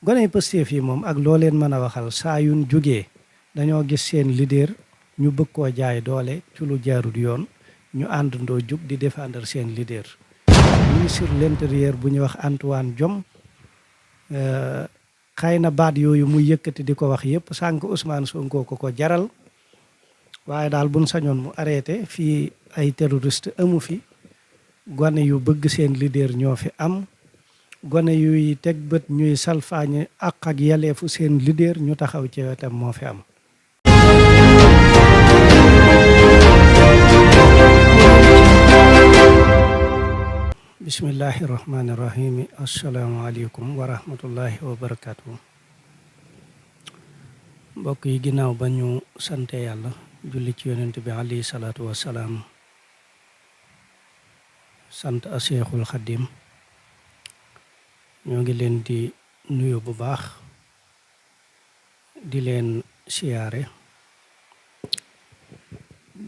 gone Pastef yi moom ak loo leen mën a waxal saa yuñ jógee dañoo gis seen leader ñu bëgg koo jaay doole ci lu jaarut yoon ñu àndandoo jug di défendre seen leader. Ministre de l'intérieur bu ñuy wax Antoine Diome xëy na baat yooyu muy yëkkati di ko wax yëpp sànq Ousmane Sonko ko jaral waaye daal buñ sañoon mu arrêté fii ay terroriste amu fi gone yu bëgg seen leader ñoo fi am gone yuy teg bët ñuy salfaañe àq ak yelleefu seen leader ñu taxaw ci wetam moo fi am. bismillahi rahmaani rahim asalaamaaleykum wa rahmatullahi wa barakaatu. mbokk yi ginnaaw ba ñu sante yàlla julli ci yonent bi alayhi salaatu wasalaam sant a Seexul Xaddim ñoo ngi leen di nuyu bu baax di leen siyaare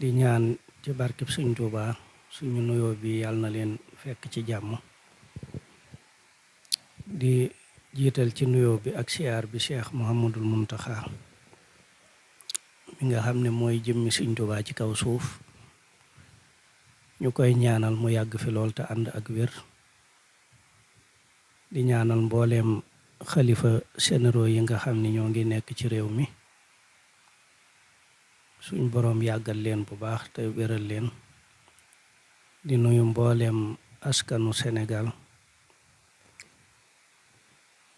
di ñaan ci barkeb Sëñ Tuubaa suñu nuyoo bi yàlla na leen fekk ci jàmm di jiital ci nuyoo bi ak siyaar bi Cheikh Mouhamadul Muntaxa mi nga xam ne mooy jëmmi Sëñ Tuubaa ci kaw suuf ñu koy ñaanal mu yàgg fi lool te ànd ak wér di ñaanal mbooleem xalifa généraux yi nga xam ne ñoo ngi nekk ci réew mi suñ boroom yàggal leen bu baax te wéral leen di nuyu mbooleem askanu Sénégal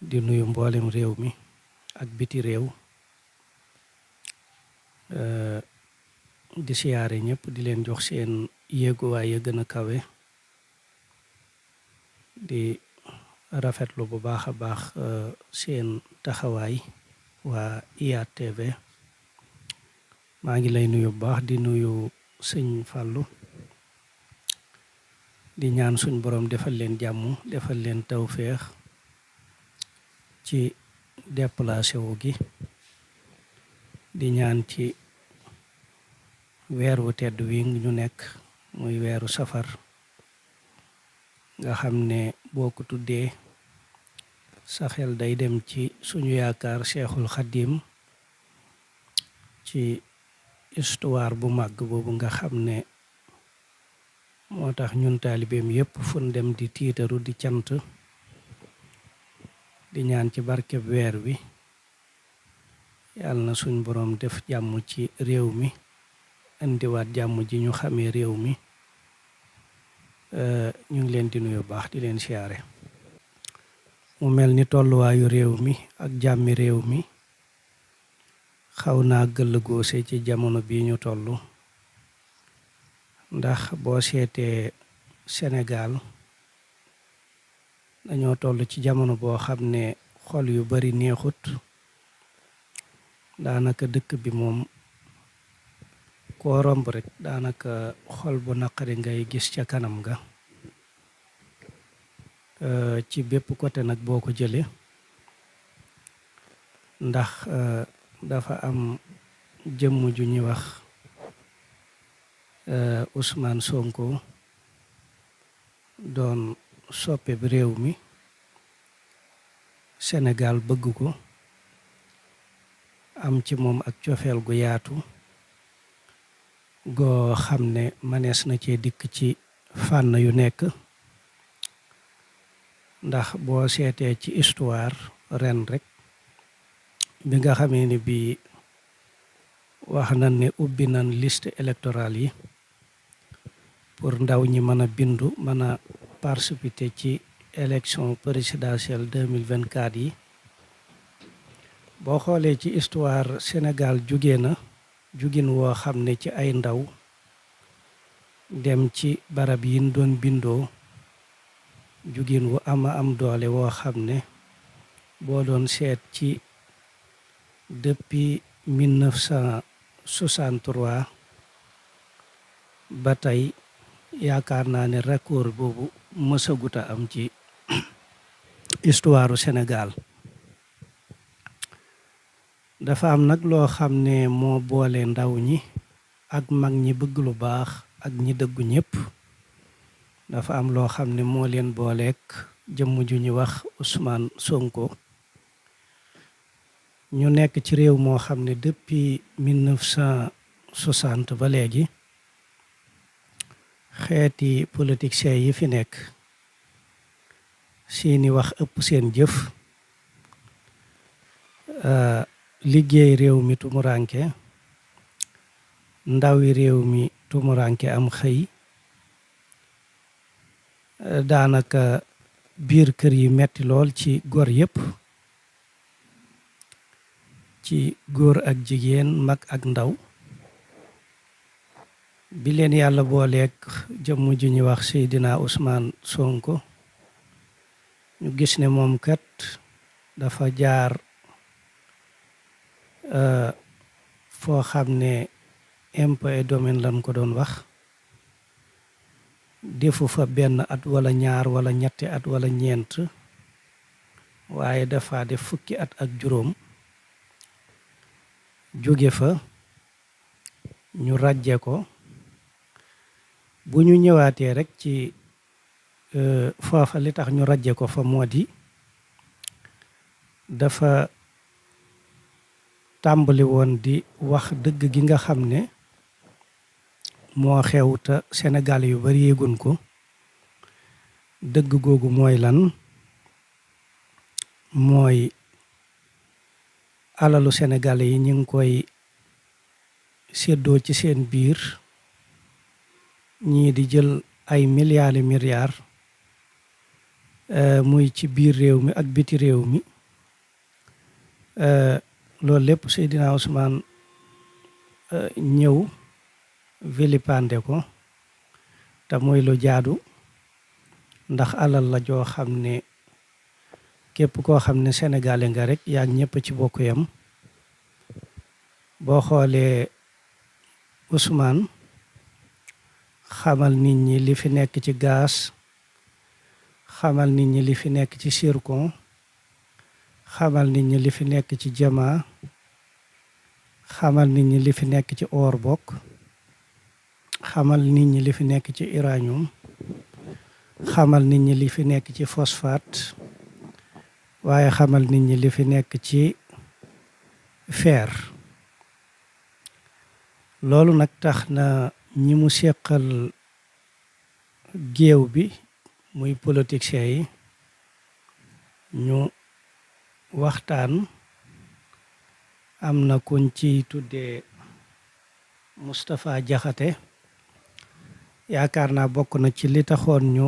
di nuyu mbooleem réew mi ak biti réew di siyaare ñëpp di leen jox seen yéeguwaay ya gën a kawe di rafetlu bu baax a baax seen taxawaay waa IYAT TV maa ngi lay nuyu bu baax di nuyu sëñ Fàllu di ñaan suñ borom defal leen jàmm defal leen tawféex ci déplacé wu gi di ñaan ci weer wu tedd wi ñu nekk muy weeru safar nga xam ne boo ko tuddee sa xel day dem ci suñu yaakaar Cheikhul Khadim ci histoire bu màgg boobu nga xam ne moo tax ñun taalibeem yépp fun dem di tiitaru di cant di ñaan ci barkeb weer wi yàlla na suñ boroom def jàmm ci réew mi indiwaat jàmm ji ñu xamee réew mi ñu ngi leen di nuyu baax di leen siyaare mu mel ni tolluwaayu réew mi ak jàmmi réew mi xaw naa gëll góose ci jamono bii ñu toll ndax boo seetee Sénégal dañoo toll ci jamono boo xam ne xol yu bari neexut daanaka dëkk bi moom koo romb rek daanaka xol bu naqari ngay gis ca kanam ga ci bépp côté nag boo ko jëlee ndax dafa am jëmm ju ñuy wax Ousmane Sonko doon soppe bi réew mi Sénégal bëgg ko am ci moom ak cofeel gu yaatu goo xam ne manees na cee dikk ci fànn yu nekk ndax boo seetee ci histoire ren rek bi nga xamee ni bii wax nañ ne ubbi nañ liste électorale yi pour ndaw ñi mën a bindu mën a participer ci élection présidentielle 2024 yi boo xoolee ci histoire Sénégal jugin woo xam ne ci ay ndaw dem ci barab yi ñu doon bindoo jugin wu ama am doole woo xam ne boo doon seet ci depuis 1963 ba tey yaakaar naa ne record boobu mësaguta am ci histoire Sénégal dafa am nag loo xam ne moo boole ndaw ñi ak mag ñi bëgg lu baax ak ñi dëggu ñëpp dafa am loo xam ne moo leen booleek jëmm ju ñu wax Ousmane Sonko ñu nekk ci réew moo xam ne depuis 1960 ba léegi xeeti politiciens yi fi nekk seeni wax ëpp seen jëf, liggéey réew mi tumuranke, ndawi réew mi tumuranke am xëy, daanaka biir kër yi metti lool ci gor yépp, ci góor ak jigéen, mag ak ndaw. bi leen yàlla booleeg jëmm ju ñuy wax Seydina Ousmane Sonko, ñu gis ne moom kat dafa jaar foo xam ne impôt et domaine lañ ko doon wax, defu fa benn at wala ñaar wala ñetti at wala ñeent, waaye dafa def fukki at ak juróom, jóge fa ñu ràjje ko. bu ñu ñëwaatee rek ci foofa li tax ñu ràjje ko fa moo di dafa tàmbali woon di wax dëgg gi nga xam ne moo xew te Sénégal yu bari yéegun ko. dëgg googu mooy lan? mooy alalu Sénégal yi ñu ngi koy séddoo ci seen biir, ñii di jël ay milliards muy ci biir réew mi ak biti réew mi. loolu lépp Seydina Ousmane ñëw vilipande ko, te muy lu jaadu, ndax alal la joo xam ne képp koo xam ne sénégalais nga rek yaa ñëpp ci bokk yam. boo xoolee Ousmane xamal nit ñi li fi nekk ci gaz, xamal nit ñi li fi nekk ci zircon, xamal nit ñi li fi nekk ci diamant, xamal nit ñi li fi nekk ci or bokk, xamal nit ñi li fi nekk ci uranium, xamal nit ñi li fi nekk ci phosphate, waaye xamal nit ñi li fi nekk ci fer. loolu nag tax na ñi mu seqal géew bi muy politiciens yi ñu waxtaan. am na kuñ ci tuddee Moustapha Diakhaté, yaakaar naa bokk na ci li taxoon ñu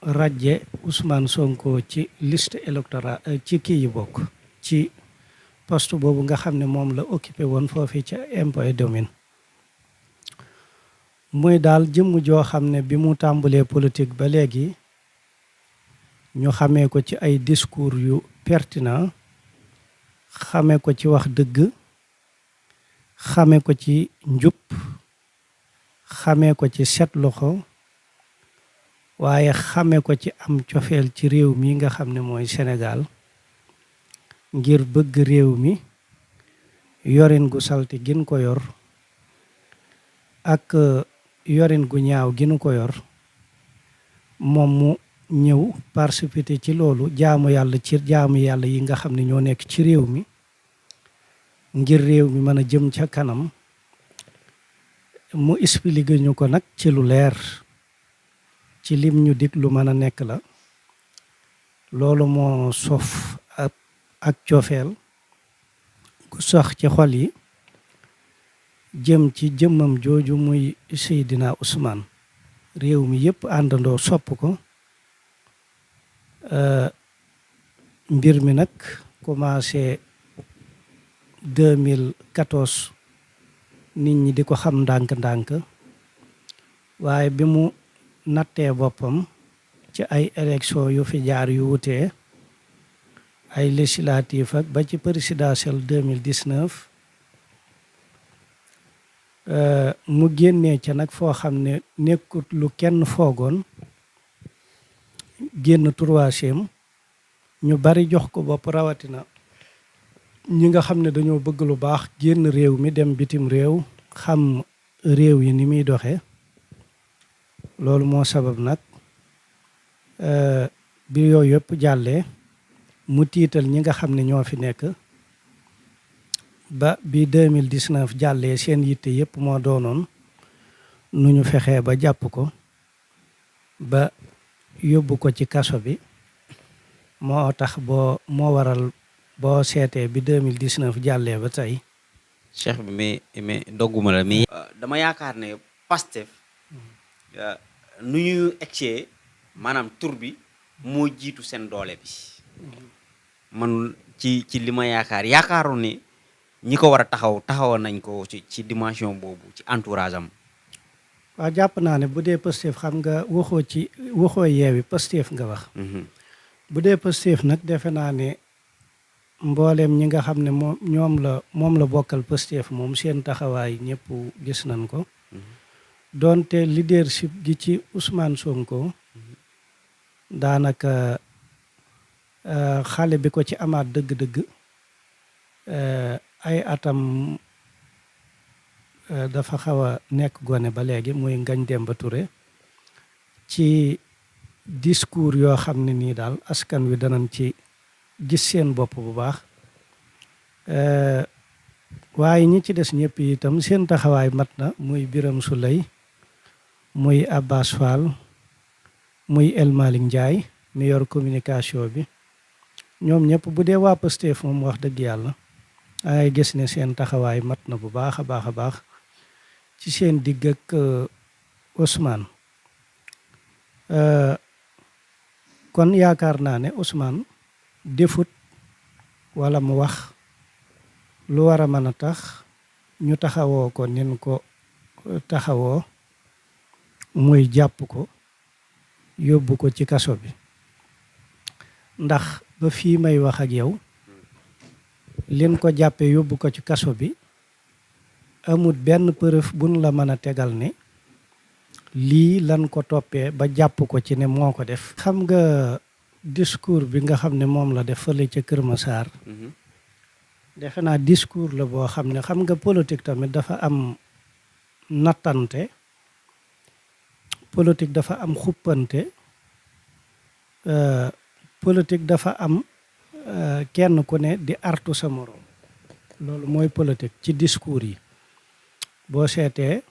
ràjje Ousmane Sonko ci liste électorale ci kii yi bokk ci poste boobu nga xam ne moom la occupé woon foofu ca impôt et domaine. muy daal jëmm joo xam ne bi mu tàmbalee politique ba léegi ñu xamee ko ci ay discours yu pertinent, xamee ko ci wax dëgg, xamee ko ci njub, xamee ko ci set loxo, waaye xamee ko ci am cofeel ci réew mi nga xam ne mooy Sénégal, ngir bëgg réew mi, yorin gu salti gin ko yor ak yorin gu ñaaw ginu ko yor, moom mu ñëw participer ci loolu, jaamu yàlla yi nga xam ne ñoo nekk ci réew mi, ngir réew mi mën a jëm ca kanam. mu expliqué ñu ko nag ci lu leer, ci lim ñu dig lu mën a nekk la. loolu moo sof ak cofeel gu sax ci xol yi jëm ci jëmmam jooju muy Seydina Ousmane. réew mi yépp àndandoo sopp ko. mbir mi nag commencé 2014 nit ñi di ko xam ndànk-ndànk, waaye bi mu nattee boppam ci ay élection yu fi jaar yu wutee, ay législatif ak ba ci présidentielle 2019, mu génnee ca nag foo xam ne nekkut lu kenn foogoon, génn troisième. ñu bari jox ko bopp, rawatina ñi nga xam ne dañoo bëgg lu baax, génn réew mi dem bitim réew, xam réew yi ni muy doxee. loolu moo sabab nag bi yooyu yëpp jàllee mu tiital ñi nga xam ne ñoo fi nekk, ba bi 2019 jàllee seen yitte yëpp moo doonoon nu ñu fexee ba jàpp ko ba yóbbu ko ci kaso bi moo tax moo waral boo seetee bi 2019 jàllee ba tey. Cheikh bi mais dogguma la mais. dama yaakaar ne Pastef nu ñuy egsee maanaam tur bi moo jiitu seen doole bi man ci li ma yaakaaru ne ñi ko war a taxawoon nañ ko ci dimension boobu ci entourage am. waaw jàpp naa ne bu dee Pastef xam nga waxoo Yewwi Pastef nga wax. bu dee Pastef nag defe naa ne mbooleem ñi nga xam ne moom la bokkal Pastef moom seen taxawaay ñëpp gis nañ ko. doonte leadership gi ci Ousmane Sonko daanaka xale bi ko ci amaat dëgg-dëgg ay atam dafa xaw a nekk gone ba léegi muy Ngagne Demba Touré ci discours yoo xam ne nii daal askan wi danañ ci gis seen bopp bu baax waaye ñi ci des ñëpp itam seen taxawaay mat na muy Birame Souleye muy Abbas Fall muy El Malick Ndiaye mi yor communication bi ñoom ñëpp bu dee waa Pastef moom wax dëgg yàlla ay gis ne seen taxawaay mat na bu baax a baax ci seen digg ak Ousmane kon yaakaar naa ne Ousmane defut wala mu wax lu war a mën a tax ñu taxawoo ko nin ko taxawoo muy jàpp ko yóbbu ko ci kaso bi ndax ba fii may wax ak yow lin ko jàppee yóbbu ko ci kaso bi amul benn preuve buñ la mën a tegal ne lii lan ko toppee ba jàpp ko ci ne moo ko def. xam nga discours bi nga xam ne moom la def fële ca Kër Massar. defe naa discours la boo xam ne xam nga politique tamit dafa am nattante politique dafa am xuppante politique dafa am kenn ku ne di artu sa morom loolu mooy politique ci discours yi boo seetee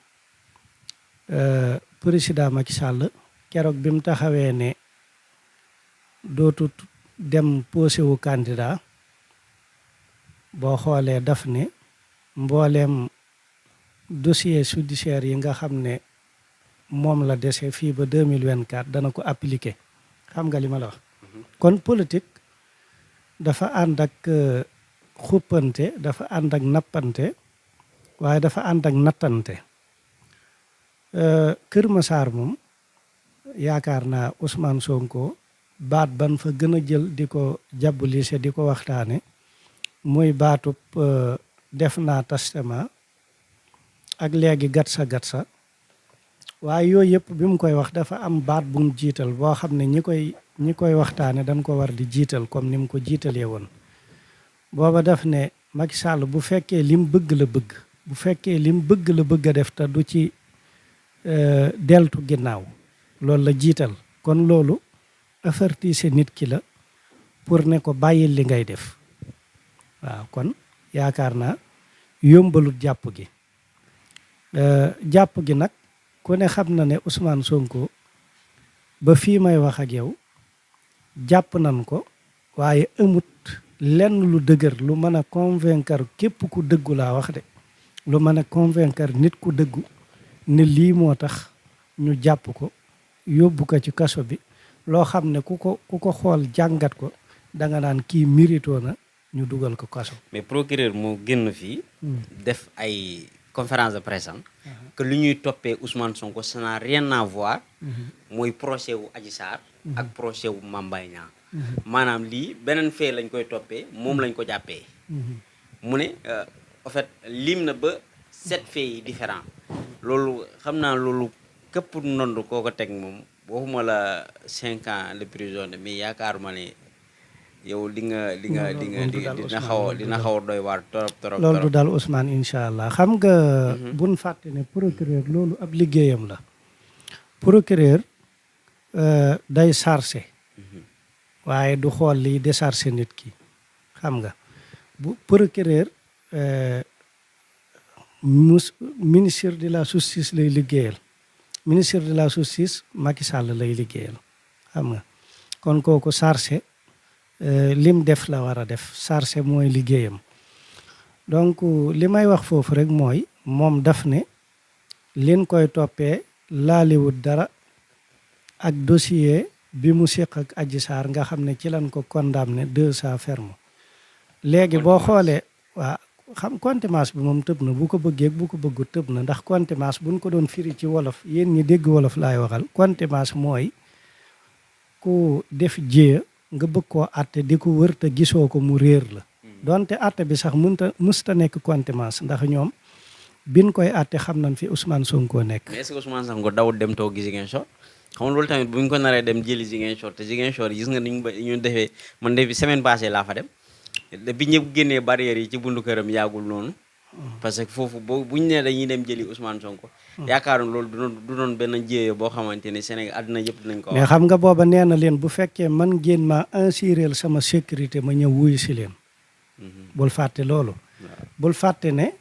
président Macky Sall keroog bi mu taxawee ne dootu dem posé wu candidat boo xoolee daf ne mbooleem dossier judiciaire yi nga xam ne moom la dese fii ba 2024 dana ko appliquer xam nga li ma la wax. kon politique dafa ànd ak xuppante dafa ànd ak nappante waaye dafa ànd ak nattante. Kër Massar moom yaakaar naa Ousmane Sonko baat ban fa gën a jël di ko jàbbulise di ko waxtaane muy baatub def naa testament ak léegi gatsa waaye yooyu yëpp bi mu koy wax dafa am baat bu mu jiital boo xam ne ñi koy waxtaane dañ ko war di jiital comme ni mu ko jiitalee woon booba daf ne Macky Sall bu fekkee lim bëgg la bëgg bu fekkee lim bëgg la bëgg a def te du ci deltu ginnaaw loolu la jiital kon loolu avertise nit ki la pour ne ko bàyyil li ngay def waaw kon yaakaar naa yombalut jàpp gi jàpp gi nag ku ne xam na ne Ousmane Sonko ba fii may wax ak yow jàpp nañ ko waaye amut lenn lu dëgër lu mën a convaincre képp ku dëggu laa wax de lu mën a convaincre nit ku dëggu ne lii moo tax ñu jàpp ko yóbbu ko ci kaso bi loo xam ne ku ko xool jàngat ko danga naan kii mérito na ñu dugal ko kaso. mais procureur moo génn fii def ay conférence de presse que lu ñuy toppee Ousmane Sonko ça n'a rien à voir mooy procès wu Adji Sarr ak procès wu Mame Mbaye Niang maanaam lii beneen fee lañ koy toppee moom lañ ko jàppee mu ne en fait lim na ba 7 faits yi différents loolu xam naa loolu képp ndond koo ko teg moom waxuma la 5 ans de prison de mais yaakaaruma ne yow dina xaw a doy waar torop loolu du dal Ousmane incha allah xam nga buñ fàtte ne procureur loolu ab liggéeyam la procureur day chargé waaye du xool liy déchargé nit ki xam nga bu procureur euh, ministre de la justice lay liggéeyal ministre de la justice Macky Sall lay liggéeyal xam nga kon kooku chargé lim def la war a def chargé mooy liggéeyam donc li may wax foofu rek mooy moom daf ne liñ koy toppee laaliwut dara ak dossier bi mu séq ak Adji Sarr nga xam ne ci lañ ko condamné 2 ans ferme léegi boo xoolee waa xam contumace bi moom tëb na bu ko bëggee bu ko bëggu tëb na ndax contumace buñ ko doon firi ci wolof yéen ñi dégg wolof laay waxal contumace mooy ku def jéeya nga bëgg koo àtte di ko wër te gisoo ko mu réer la donte àtte bi sax mësta nekk contumace ndax ñoom biñ koy àtte xam nañ fi Ousmane Sonko nekk. mais est-ce que Ousmane Sonko dawul dem toog gi Ziguinchor xam nga loolu tamit bu ñu ko naree dem jëli Ziguinchor te Ziguinchor gis nga ni ñu defee man de semaine passée laa fa dem bi ñëpp génnee barrières yi ci bundu këram yàggul noonu. parce que foofu bu ñu nee dañuy dem jëli Ousmane Sonko. yaakaaroon loolu du doon benn jéeye boo xamante ne Sénégal àdduna yëpp dinañ ko wax. mais xam nga booba nee na leen bu fekkee man ngeen ma assurer sama sécurité ma ñëw wuyu si leen. bul fàtte loolu. bul fàtte ne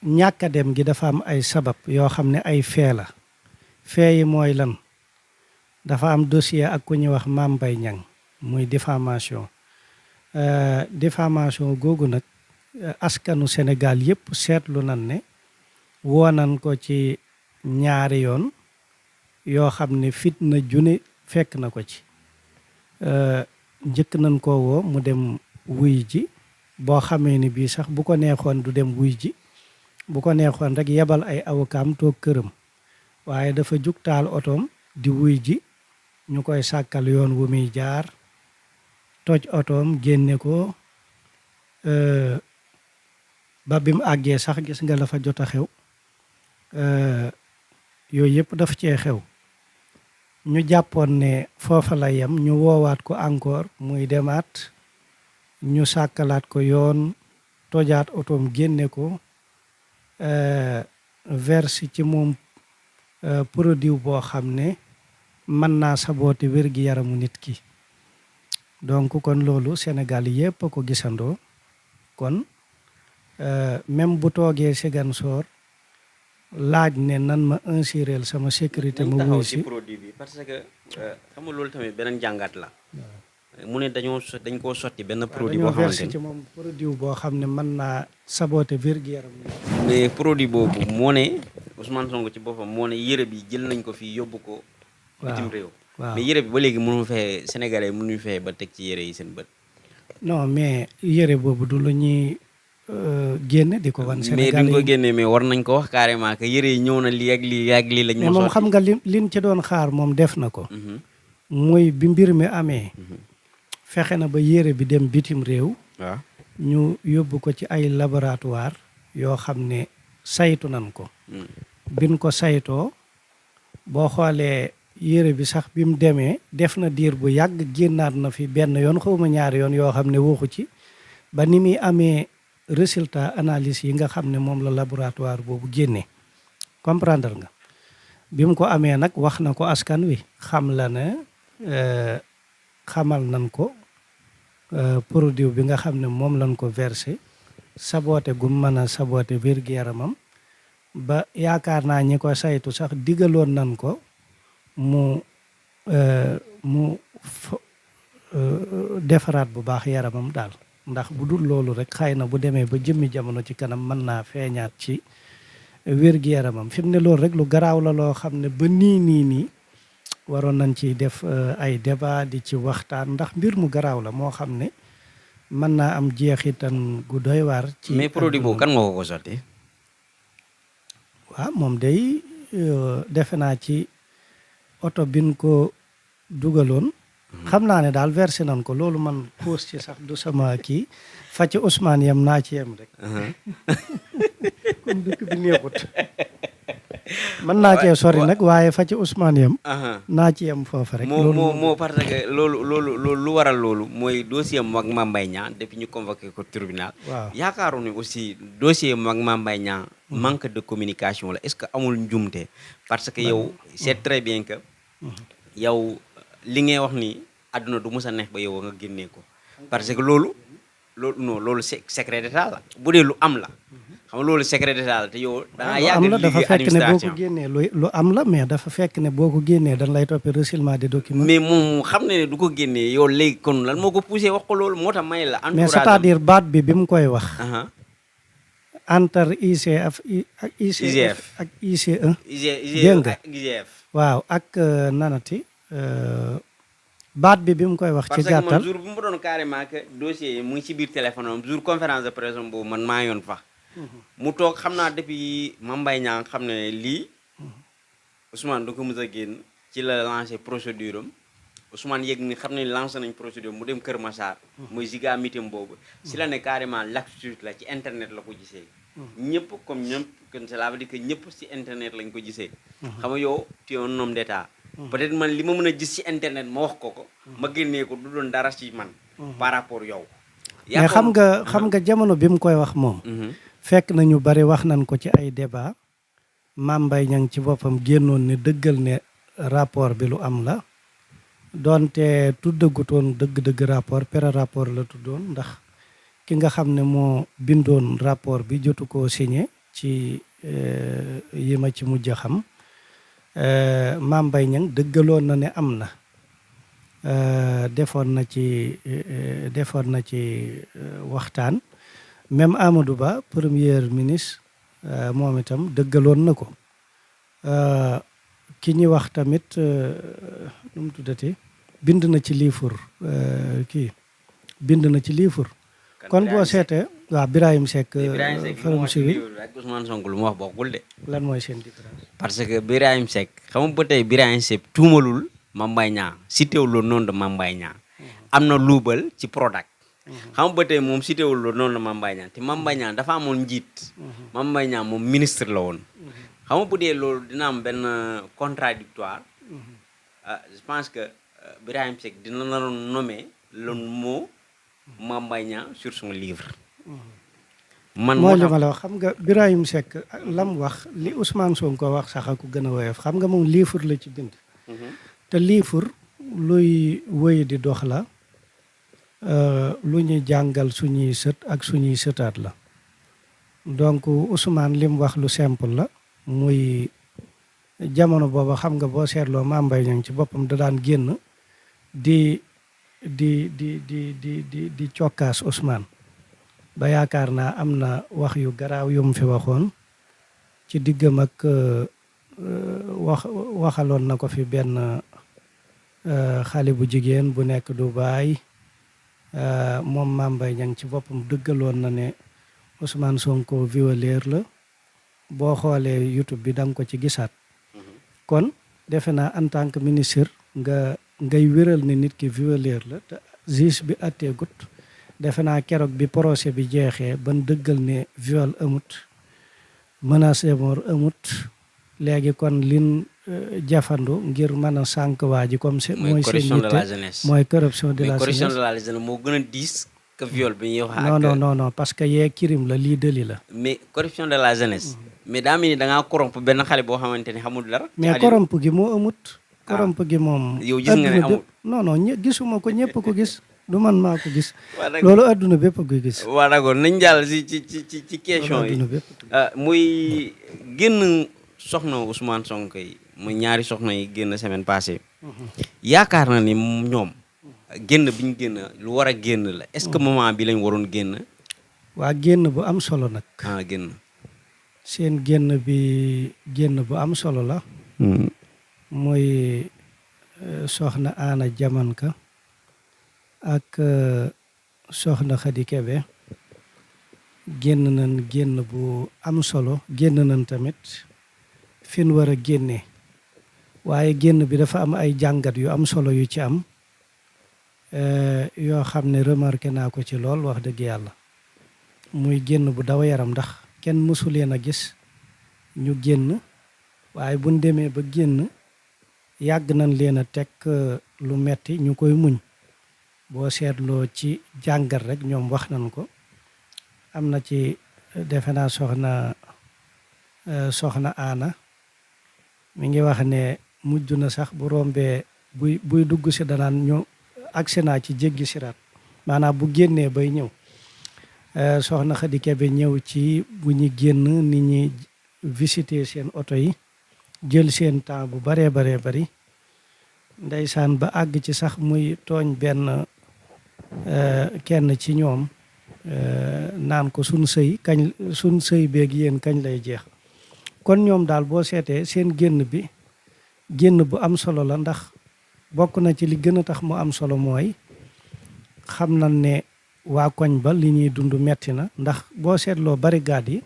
ñàkk a dem gi dafa am ay sabab yoo xam ne ay fee la fee yi mooy lan dafa am dossier ak ku ñuy wax Mame Mbaye Niang muy diffamation diffamation googu nag askanu Sénégal yëpp seetlu nan ne woo nan ko ci ñaari yoon yoo xam ne fitna june fekk na ko ci njëkk nañ ko woo mu dem wuy ji boo xamee ni bii sax bu ko neexoon du dem wuy ji bu ko neexoon rek yebal ay avocaam toog këram waaye dafa jug taal otoom di wuy ji ñu koy sàkkal yoon wu muy jaar toj otoom génne ko ba bi mu àggee sax gis nga la fa jot a xew yooyu yëpp daf cee xew ñu jàppoon ne foofa la yem ñu woowaat ko encore muy demaat ñu sàkkalaat ko yoon tojaat otoom génne ko verse ci moom produit boo xam ne mën naa saboote wér-gi-yaramu nit ki donc kon loolu Sénégal yëpp a ko gisandoo kon même bu toogee Ziguinchor laaj ne nan ma assurer sama sécurité ma wuy si produit bi parce que xam nga loolu tamit beneen jàngat la mu ne dañ koo sotti benn produit boo xamante ni ci moom produit boo xam ne mën naa saboter wér-gu-yaram mais produit boobu moo ne Ousmane Sonko ci boppam moo ne yére bi jël nañ ko fii yóbbu ko bitim réew mais yére bi ba léegi mënu fee Sénégalais mënuñu fee ba teg ci yére yi seen bët non mais yére boobu du lu ñuy génne di ko wan Sénégalais mais duñ ko génne mais war nañ ko wax carrément que yére yi ñëw na lii ak lii ak lii lañ mais moom xam nga liñ ci doon xaar moom def na ko muy bi mbir mi amee fexe na ba yére bi dem bitim réew waaw ñu yóbbu ko ci ay laboratoire yoo xam ne saytu nan ko bin ko saytoo boo xoolee yére bi sax bi mu demee def na diir bu yàgg génnaat na fi benn yoon xawma ñaari yoon yoo xam ne waxu ci ba ni muy amee résultat analyse yi nga xam ne moom la laboratoire boobu génnee comprendre nga bi mu ko amee nag wax na ko askan wi xam la ne xamal nan ko produit bi nga xam ne moom lañ ko versé saboté gu mën a saboté wér-gu-yaramam ba yaakaar naa ñi ko saytu sax digaloon nan ko mu defaraat bu baax yaramam daal ndax bu dul loolu rek xëy na bu demee ba jëmmi jamono ci kanam mën naa feeñaat ci wér-gu-yaramam fi mu ne loolu rek lu garaaw la loo xam ne ba nii waroon nañ ci def ay débat di ci waxtaan ndax mbir mu garaaw la moo xam ne mën naa am jeexitan gu doy waar. ci mais produit boobu kan moo ko sotti. waaw moom day defe naa ci oto bin ko dugaloon. xam naa ne daal versé nañ ko loolu man xuus ci sax du sama kii fa ci Ousmane yem naa ci yem rek. comme dëkk bi neexut. mën naa cee sori nag waaye fa ci Ousmane yem. naa ci yem foofu rek. moo parce que loolu lu waral loolu mooy dossier mag Mame Mbaye Niang depuis ñu convoqué ko tribunal. waaw yaakaaroon ni aussi dossier mag Mame Mbaye Niang manque de communication la est-ce que amul njumte parce que yow c'est très bien que yow li ngay wax ni àdduna du mës a neex ba yow nga génnee ko parce que loolu loolu non loolu secret d'état la bu dee lu am la xam nga loolu secret d'état la te yow da ngaa lu yàgg am la dafa liggéey fekk ne boo ko administration génnee lu am la mais dafa fekk ne boo ko génnee dañ lay toppee reçuement des documents. mais moom xam ne du ko génnee yow léegi kon lan moo ko poussé wax ko loolu moo tax may la mais entourage c'est-à-dire baat bi mu koy wax. aha entre ICF ak IGF ak ICE. IGF dégg nga ak IGF waaw ak nanati baat bi mu koy wax. ci parce que man gàttal jour bu mu doon carrément que dossier yi mu ngi ci biir téléphone am jour conférence de presse am boobu man maa yoon fa mu toog xam naa depuis Mame Mbaye Niang xam ne lii Ousmane da ko mës a génn ci la lancé procédure am Ousmane yëg ni xam ne lancé nañ procédure mu dem Kër Massar muy ziga meeting boobu si la ne carrément l'actu la ci internet la ko gisee ñëpp comme ñëpp kon cela veut dire que ñëpp si internet lañ ko gisee xam nga yow tu es un homme d'état peut-être man li ma mën a gis ci internet ma wax ko ma génnee ko du doon dara ci man par rapport yow mais xam nga jamono bi mu koy wax moom fekk na ñu bari wax nañ ko ci ay débat Mame Mbaye Niang ci boppam génnoon ne dëggal ne rapport bi lu am la doonte tuddagutoon dëgg-dëgg rapport pré-rapport la tuddoon ndax ki nga xam ne moo bindoon rapport bi jotu koo signé ci yi ma ci mujj a xam Mame Mbaye Niang dëggaloon na ne am na defoon na ci waxtaan même Amadou Ba premier ministre moom itam dëggaloon na ko ki ñuy wax tamit nu mu tuddati bind na ci livre bind na ci livre kon boo seetee waaw Birahim Seck Forum Civil ak Ousmane Sonko lu mu wax bokkul de lan mooy seen différence parce que Birahim Seck xam nga ba tey Birahim Seck tuumalul Mame Mbaye Niang citéwul le nom de Mame Mbaye Niang am na luubal ci Prodac xam nga ba tey moom citéwul le nom de Mame Mbaye Niang te Mame Mbaye Niang dafa amoon njiit Mame Mbaye Niang moom ministre la woon xam nga bu dee loolu dina am benn contradictoire je pense que Birahim Seck dina la nommer le mot Mame Mbaye Niang sur son livre man moo li ma la wax xam nga Birahim Seck lam wax li Ousmane Sonko wax sax ko gën a woyof xam nga moom livre la ci bind te livre luy wëy di dox la lu ñuy jàngal suñuy sët ak suñuy sëtaat la donc Ousmane lim wax lu simple la muy jamono booba xam nga boo seetloo Mame Mbaye Niang ci boppam da daan génn di cokkaas Ousmane ba yaakaar naa am na wax yu garaaw yu mu fi waxoon ci diggam ak waxaloon na ko fi benn xale bu jigéen bu nekk Dubaay moom Mame Mbaye Niang ci boppam dëggaloon na ne Ousmane Sonko violeur la boo xoolee YouTube bi da nga ko ci gisaat kon defe naa en tant que ministre ngay wéral ne nit ki violeur la te juge bi atteegut defe naa keroog bi procès bi jeexee ban dëggal ne viol amut menace de mort amut léegi kon lin jafandu ngir mën a sànq waa ji comme c'est mooy seen yitte mooy corruption de la jeunesse moo gën a diis que viol bi ñuy wax non parce que yee crime la lii délit la mais corruption de la jeunesse mais daa mel ni da ngaa corrompre benn xale boo xamante ne xamul dara mais corrompre gi moo amut corrompre gi moom yow gis nga ne amul non gisuma ko ñëpp ko gis du man maa ko gis loolu adduna bépp koy gis waaw d'accord nañ jàll ci question yi muy génn soxna Ousmane Sonko yi muy ñaari soxna yi génn semaine passée yaakaar na ni ñoom génn bi ñu génn lu war a génn la est-ce que moment bi lañ waroon génn waa génn bu am solo nag génn seen génn bu am solo la mooy soxna Anna Diamanka ak soxna Khady Kébé génn nañ génn bu am solo génn nañ tamit fi ñu war a génnee waaye génn bi dafa am ay jàngat yu am solo yu ci am yoo xam ne remarqué naa ko ci lool wax dëgg yàlla muy génn bu daw yaram ndax kenn mësu leen a gis ñu génn waaye buñ demee ba génn yàgg nañ leen a teg lu metti ñu koy muñ boo seetloo ci jàngat rek ñoom wax nañ ko am na ci defe naa soxna Anna mi ngi wax ne mujj na sax bu rombee buy dugg si danaan ñu agsi naa ci jéggi siraat maanaam bu génnee bay ñëw soxna Khady Kébé ñëw ci bu ñu génn nit ñi visiter seen oto yi jël seen temps bu baree bari ndeysaan ba àgg ci sax muy tooñ benn kenn ci ñoom naan ko suñ sëy beeg yéen kañ lay jeex. kon ñoom daal boo seetee seen génn bu am solo la, ndax bokk na ci li gën a tax mu am solo mooy xam nañ ne waa koñ ba li ñuy dund metti na, ndax boo seetloo barricade yi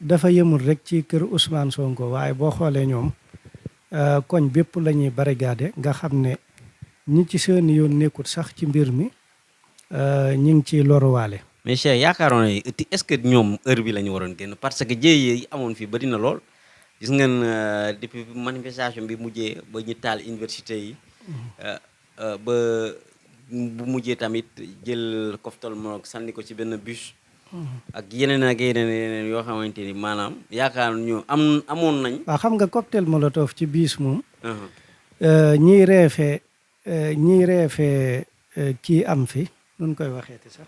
dafa yëmul rek ci kër Ousmane Sonko, waaye boo xoolee ñoom koñ bépp la ñuy barricade, nga xam ne ñi ci seen yoon nekkut sax ci mbir mi ñi ngi ciy loruwaale. mais Cheikh yaakaaroon ne est-ce que ñoom heure bi la ñu waroon génn, parce que jéye yi amoon fii bari na lool. gis ngeen depuis manifestation bi mujjee ba ñu taal université yi ba bu mujjee tamit jël cocktail molotov sànni ko ci benn bus ak yeneen yoo xamante ni maanaam yaakaar ñu amoon nañ. waaw xam nga cocktail molotov ci bus moom ñiy reefee kii am fi nun koy waxeeti sax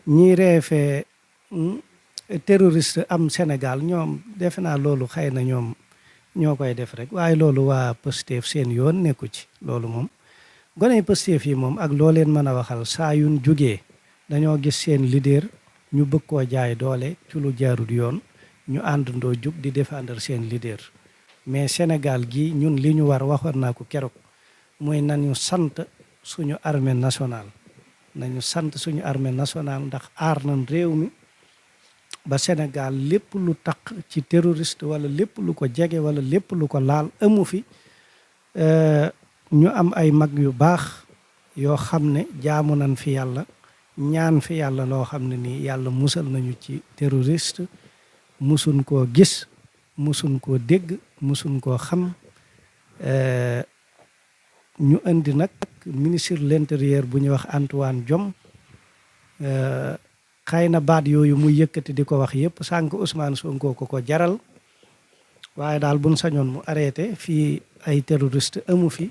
ñiy reefee terroriste am Sénégal ñoom defe naa loolu xëy na ñoom ñoo koy def rek, waaye loolu waa Pastef seen yoon nekku ci. loolu moom gone Pastef yi moom ak loo leen mën a waxal saa yuñ jógee dañoo gis seen leader ñu bëgg koo jaay doole ci lu jaarut yoon, ñu àndandoo jug di défendre seen leader. mais Sénégal gi ñun li ñu war waxoon naa ko keroog mooy nañu sant suñu armée nationale ndax aar nañ réew mi ba Sénégal lépp lu taq ci terroriste wala lépp lu ko jege wala lépp lu ko laal amu fi. ñu am ay mag yu baax yoo xam ne jaamu nañ fi yàlla, ñaan fi yàlla loo xam ne nii yàlla musal nañu ci terroriste, musuñ koo gis, musuñ koo dégg, musuñ koo xam. ñu indi nag ministre de l'intérieur bu ñuy wax Antoine Diome. xëy na baat yooyu muy yëkkati di ko wax yëpp sànq Ousmane Sonko ko jaral, waaye daal buñ sañoon mu arrêté. fii ay terroriste amu fi,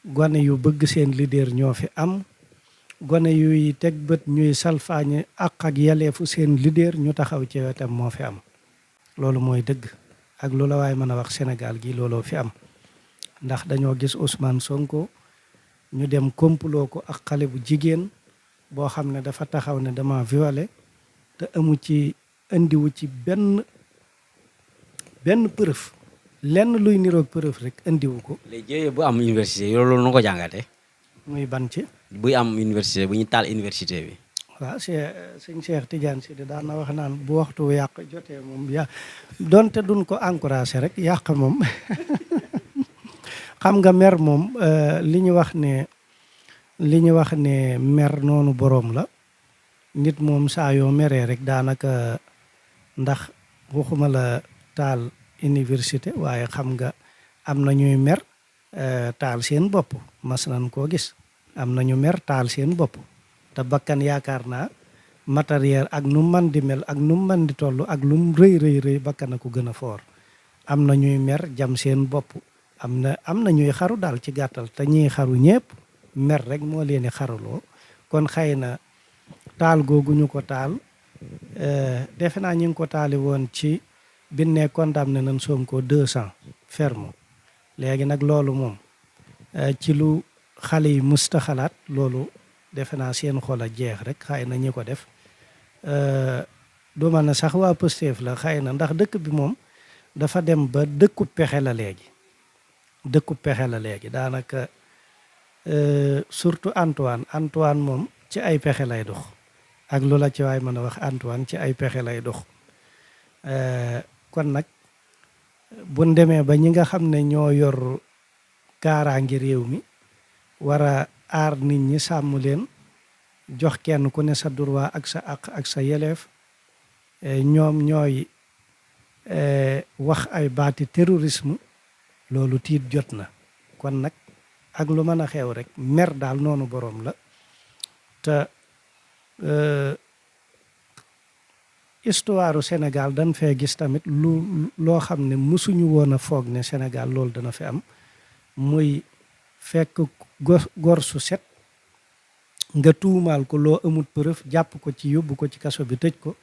gone yu bëgg seen leader ñoo fi am, gone yuy teg bët ñuy salfaañe ak yelleefu seen leader ñu taxaw ci wetam moo fi am. loolu mooy dëgg, ak lu la waay mën a wax Sénégal gi looloo fi am, ndax dañoo gis Ousmane Sonko ñu dem complot ko ak xale bu jigéen boo xam ne dafa taxaw ne dama violé te amu ci indiwu ci benn preuve, lenn luy niroog preuve rek indiwu ko. léegi bu am université loolu nu ko jàngatee. muy ban ci. buy am université bu ñu taal université bi. waaw sëñ Cheikh Tidiane Sy daan na wax naan bu waxtu yàq jotee moom donte duñ ko encouragé rek yàq moom xam nga mer moom li ñu wax ne mer noonu boroom la. nit moom saa yoo meree rek daanaka, ndax waxuma la taal université waaye xam nga am na ñuy mer taal seen bopp, mas nañ koo gis. am na ñu mer taal seen bopp te bakkan yaakaar naa matériel ak nu man di mel ak nu man di toll ak lu mu rëy bakkan a ko gën a foor. am na ñuy mer jam seen bopp, am na ñuy xaru daal ci gàttal, te ñiy xaru ñëpp mer rek moo leen di xaruloo. kon xëy na taal googu ñu ko taal defe naa ñu ngi ko taali woon ci binne condamné nañ Sonko 200 ferme. léegi nag loolu moom ci lu xale yi musta xalaat, loolu defe naa seen xol a jeex rek. xëy na ñi ko def du ma ne sax waa Pastef la xëy na, ndax dëkk bi moom dafa dem ba dëkku pexe la léegi. daanaka surtout Antoine moom ci ay pexe lay dox, ak lu la ci waay mën a wax Antoine ci ay pexe lay dox. kon nag buñ demee ba ñi nga xam ne ñoo yor kaaraangi réew mi war a aar nit ñi, sàmm leen, jox kenn ku ne sa droit ak sa àq ak sa yeleef, ñoom ñooy wax ay baati terrorisme, loolu tiit jot na. kon nag ak lu mën a xew rek mer daal noonu boroom la. te histoire Sénégal dañ fee gis tamit loo xam ne mësuñu woon a foog ne Sénégal loolu dana fi am, muy fekk gor su set nga tuumaal ko loo amut preuve jàpp ko ci yóbbu ko ci kaso bi tëj ko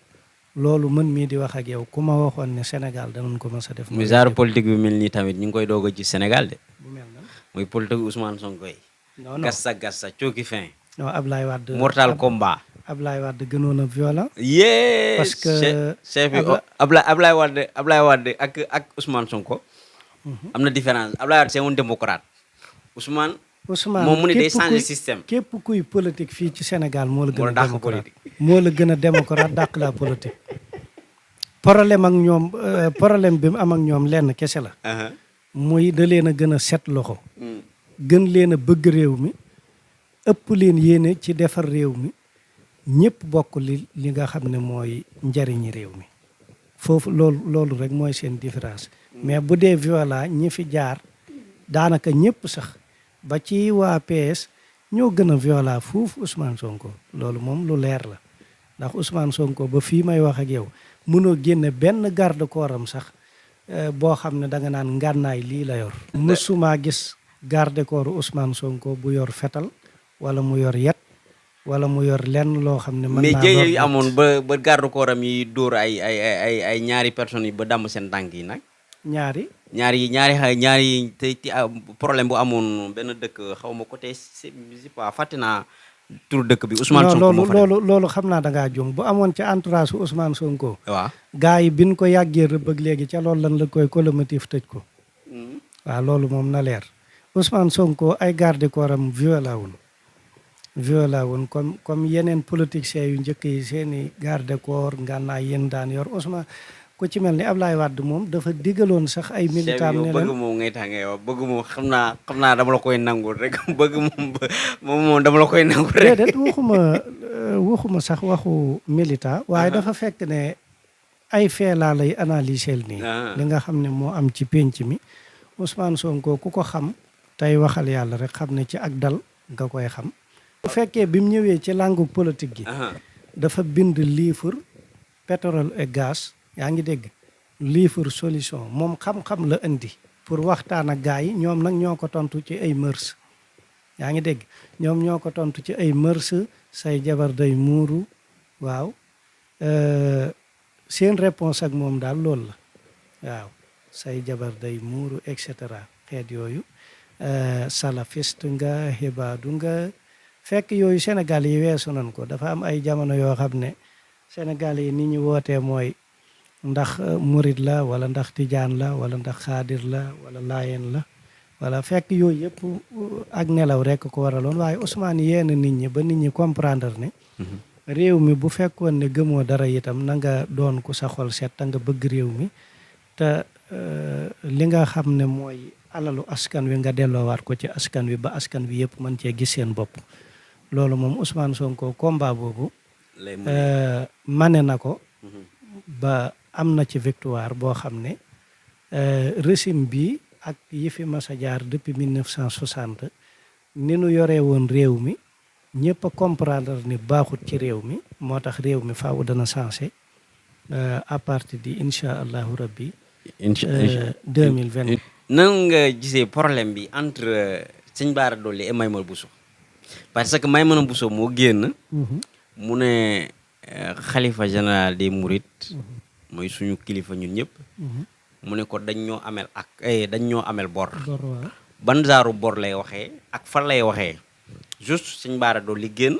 loolu mën mii di wax ak yow ku ma waxoon ne Sénégal danañ ko mës a def. mais genre politique bi mel nii tamit ñu ngi koy doog a ci Sénégal de. bu mel na mooy politique Ousmane Sonko yi. non non gassa gassa cooki fin. non Ablaye Wade mortal combat. Ablaye Wade gënoon a violent. yee parce que chef bi Ablaye Wade ak Ousmane Sonko. am na différence Ablaye Wade c'est un démocrate. Ousmane moom mu ne day changer système. képp kuy politique fii ci Sénégal moo la gën a dàq démocrate politique. moo la gën a démocrate dàq la politique. problème ak ñoom problème bi mu am ak ñoom lenn kese la. muy da leen a gën a set loxo. gën leen a bëgg réew mi ëpp leen yéene ci defar réew mi ñëpp bokk li nga xam ne mooy njariñi réew mi foofu loolu rek mooy seen différence. mais bu dee violent ñi fi jaar daanaka ñëpp sax ba ci waa PS ñoo gën a violent fuuf Ousmane Sonko loolu moom lu leer la ndax Ousmane Sonko ba fii may wax ak yow mënoo génne benn garde corps am sax boo xam ne da nga naan ngànnaay lii la yor. mësuma gis garde corps Ousmane Sonko bu yor fetal wala mu yor yet wala mu yor lenn loo xam ne. mën naa mais jéye yi amoon ba garde corps am yi dóor ay ñaari personnes yi ba damm seen tànk yi nag. ñaari te problème bu amoon benn dëkk xaw ma côté c'est pas fàtte naa tur dëkk bi Ousmane Sonko moo fa loolu xam naa da ngaa jum bu amoon ca entourage su Ousmane Sonko. waaw gars yi biñ ko yàggee rëbb ak léegi ca loolu lan la koy colomotif tëj ko. waaw loolu moom na leer Ousmane Sonko ay garde corps am violé woon comme yeneen politiciens yu njëkk yi seeni garde corps ngànnaay yéen daan yor Ousmane ku ci mel ni Ablaye Wade moom dafa digaloon sax ay militant ne leen bëgg moom ngay tàngee yow bëgg moom xam naa dama la koy nangul rek bëgg moom dama la koy nangul rek. déedéet waxuma sax waxu militant waaye dafa fekk ne ay fee laa lay analyser nii. li nga xam ne moo am ci pénc mi Ousmane Sonko ku ko xam tey waxal yàlla rek xam ne ci ak dal nga koy xam. bu fekkee bi mu ñëwee ci langue politique gi. dafa bind livre pétrole et gaz. yaa ngi dégg livre solution moom xam-xam la indi pour waxtaan ak gars yi ñoom nag ñoo ko tontu ci ay mœurs yaa ngi dégg ñoom ñoo ko tontu ci ay mœurs say jabar day muuru waaw seen réponse ak moom daal loolu la waaw say jabar day muuru et cetera xeet yooyu salafiste nga xibaadu nga fekk yooyu Sénégal yi weesu nañ ko dafa am ay jamono yoo xam ne Sénégal yi ni ñu wootee mooy ndax murid la wala ndax tijaan la wala ndax xaadir la wala laayeen la wala fekk yooyu yëpp ak nelaw rek ko waraloon waaye Ousmane yéen nit ñi ba nit ñi comprendre ne réew mi bu fekkoon ne gëmoo dara itam na nga doon ku sa xol set te nga bëgg réew mi te li nga xam ne mooy alalu askan wi nga delloowaat ko ci askan wi ba askan wi yëpp mën cee gis seen bopp loolu moom Ousmane Sonko combat boobu mane na ko ba am na ci victoire boo xam ne régime bi ak yi fi mas a jaar depuis 1960 ni nu yoree woon réew mi ñëpp a comprendre ni baaxut ci réew mi moo tax réew mi faaw dana changé à partir di incha allahu rabbi 2020. nan nga gisee problème bi entre Sëñ Bara Dolly et Maïmouna Bousso parce que Maïmouna Bousso moo génn mu ne xalifa général des Mourides mooy suñu kilifa ñun ñëpp mu ne ko dañ ñoo amel bor ban genre bor lay waxee ak fan lay waxee juste Sëñ Bara Dolly génn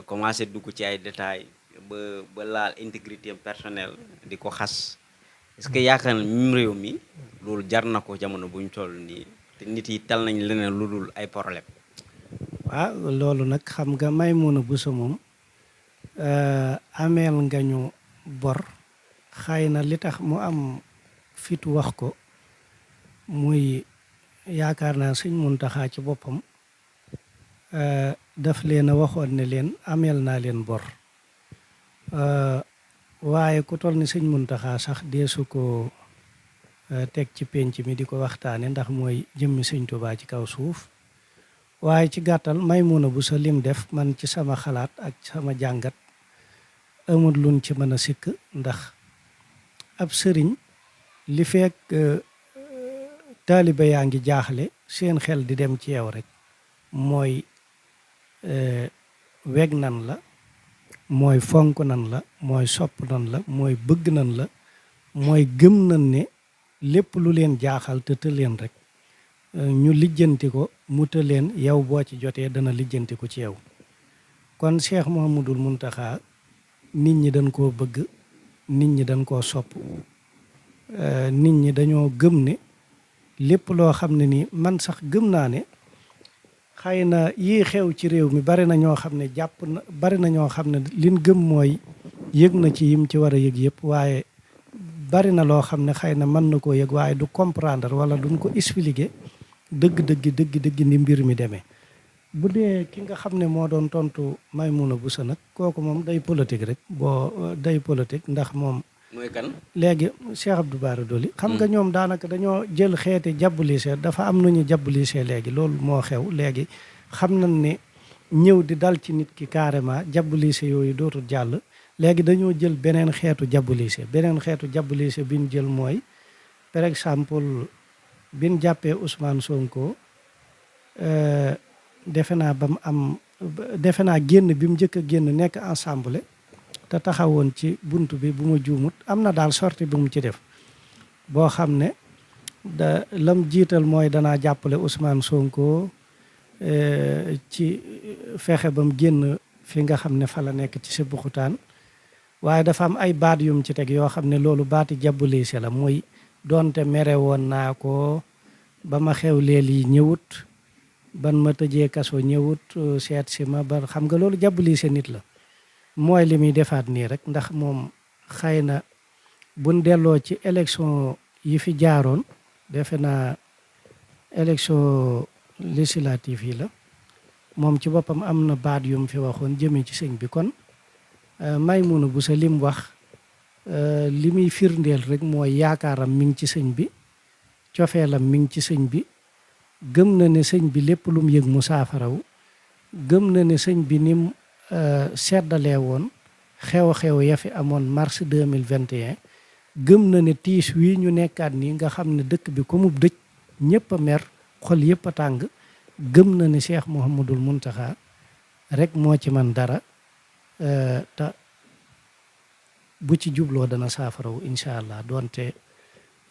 commencé dugg ci ay détails ba laal intégrité personnelle di ko xas est-ce que yaakaar na même réew mi loolu jar na ko jamono bu ñu toll nii te nit yi tal nañ leneen lu dul ay problème waaw loolu nag xam nga Maïmouna Bousso moom ameel nga ñu bor xëy na li tax mu am fit wax ko muy yaakaar naa Sëñ Muntaxa ci boppam daf leen a waxoon ne leen ameel naa leen bor waaye ku toll ni Sëñ Muntaxa sax deesu ko teg ci penc mi di ko waxtaane ndax mooy jëmmi Sëñ Tuubaa ci kaw suuf waaye ci gàttal Maïmouna Bousso lim def man ci sama xalaat ak sama jàngat amul luñ ci mën a sikk ndax ab sëriñ li fekk taalibe yaa ngi jaaxle seen xel di dem ci yow rek mooy weg nan la mooy fonk nan la mooy sopp nan la mooy bëgg nan la mooy gëm nan ne lépp lu leen jaaxal te të leen rek ñu lijjanti ko mu të leen yow boo ci jotee dana lijjanti ko ci yow kon Cheikh Mouhamadoul Mountakha nit ñi dañ koo bëgg nit ñi dañ koo sopp nit ñi dañoo gëm ne lépp loo xam ne ni man sax gëm naa ne xëy na yii xew ci réew mi bari na ñoo xam ne bari na ñoo xam ne liñ gëm mooy yëg na ci yim ci war a yëg yëpp waaye bari na loo xam ne xëy na mën na koo yëg waaye du comprendre wala duñ ko expliquer dëgg ni mbir mi demee bu dee ki nga xam ne moo doon tontu Maimouna Bousso nag kooku moom day politique rek day politique ndax moom mooy kan léegi Cheikh Abdou Bara Dolly xam nga ñoom daanaka dañoo jël xeeti jàbbalisee dafa am nu ñu jàbbalisee léegi loolu moo xew léegi xam nañ ne ñëw di dal ci nit ki carrément jàbbalisee yooyu dootul jàll léegi dañoo jël beneen xeetu jàbbalisee bi ñu jël mooy par exemple bi ñu jàppee Ousmane Sonko defe naa génn bi mu njëkk a génn nekk ensemble te taxawoon ci bunt bi bu ma juumut am na daal sorti bi mu ci def boo xam ne lam jiital mooy danaa jàppale Ousmane Sonko ci fexe ba mu génn fi nga xam ne fa la nekk ci Sébikotane waaye dafa am ay baat yum ci teg yoo xam ne loolu baati jàbbaliise la mooy doonte mere woon naa ko ba ma xew leel yi ñëwut ban ma tëjee kaso ñëwut seet si ma ba xam nga loolu jàbbaliise nit la mooy li muy defaat nii rek ndax moom xëy na buñ delloo ci élection yi fi jaaroon defe naa élection législative yi la moom ci boppam am na baat yu mu fi waxoon jëmee ci sëñ bi kon Maimouna Bousso li mu wax li muy firndeel rek mooy yaakaaram mi ngi ci sëñ bi cofeelam mi ngi ci sëñ bi gëm na ne sëñ bi lépp lu mu yëg mu saafaraw gëm na ne sëñ bi nim seddalee woon xew-xew ya fi amoon mars 2021 gëm na ne tiis wii ñu nekkaat nii nga xam ne dëkk bi ko mu dëj ñëpp a mer xol yëpp a tàng gëm na ne Cheikh Mouhamadoul Mountakha rek moo ci man dara te bu ci jubloo dana saafaraw incha allah doonte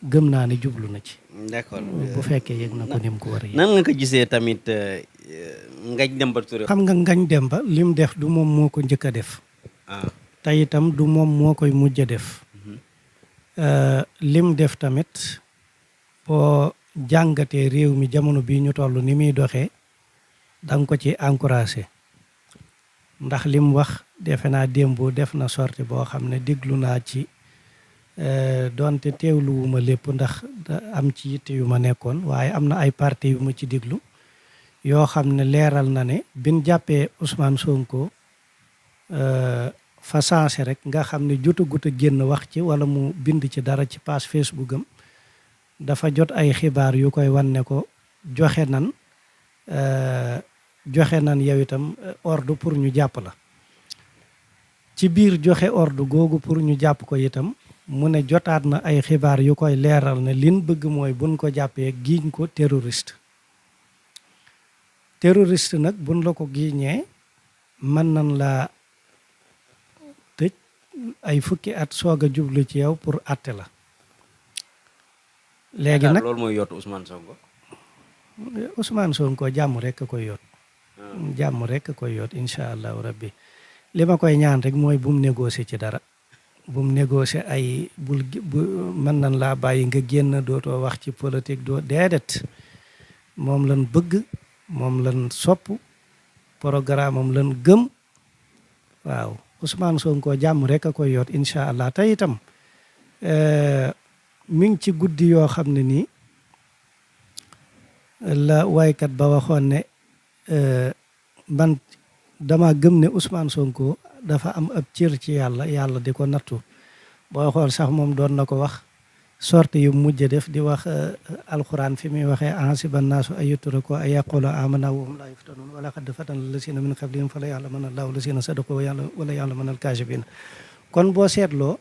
gëm naa ne jublu na ci. d'accord bu fekkee yëg na ko ni mu ko war a yëg. nan nga ko gisee tamit Ngagne Demba Touré. xam nga Ngagne Demba lim def du moom moo ko njëkk a def. te itam du moom moo koy mujj a def. lim def tamit boo jàngatee réew mi jamono bii ñu toll ni muy doxee da nga ko ci encouragé ndax lim wax defe naa démb def na sorti boo xam ne déglu naa ci doonte teewluwuma lépp ndax am ci yitte yu ma nekkoon waaye am na ay parti yu ma ci déglu yoo xam ne leeral na ne bin jàppee Ousmane Sonko fa sensé rek nga xam ne jotagut a génn wax ci wala mu bind ci dara ci page Facebook am dafa jot ay xibaar yu koy wan ne ko joxe nan yow itam ordre pour ñu jàpp la ci biir joxe ordre googu pour ñu jàpp ko itam mu ne jotaat na ay xibaar yu koy leeral ne liñ bëgg mooy buñ ko jàppee giiñ ko terroriste nag buñ la ko giiñee mën nañ la tëj ay fukki at soog a jublu ci yow pour àtte la léegi nag loolu mooy yottu Ousmane Sonko jàmm rek a koy yot jàmm rek a koy yot incha allahu rabbi li ma koy ñaan rek mooy bu mu négocier ci dara bu mu négocier ay bu mën nañ laa bàyyi nga génn dootoo wax ci politique doo déedéet moom lan bëgg moom lan sopp programme am lan gëm waaw Ousmane Sonko jàmm rek a koy yot incha allah te itam mi ngi ci guddi yoo xam ne nii la waykat ba waxoon ne man dama gëm ne Ousmane Sonko dafa am ab cër ci yàlla di ko nattu boo xool sax moom doon na ko wax sorte yu mujj def di wax alxuraan fi muy waxee ahasiba naasu an yutraku an yaqulu amanna wa hum laa yuftanuun wa laqad fatanna llaziina min qablihim fa la ya'lamanna llaahu llaziina sadaqu wa la ya'lamanna al-kaazibiin kon boo seetloo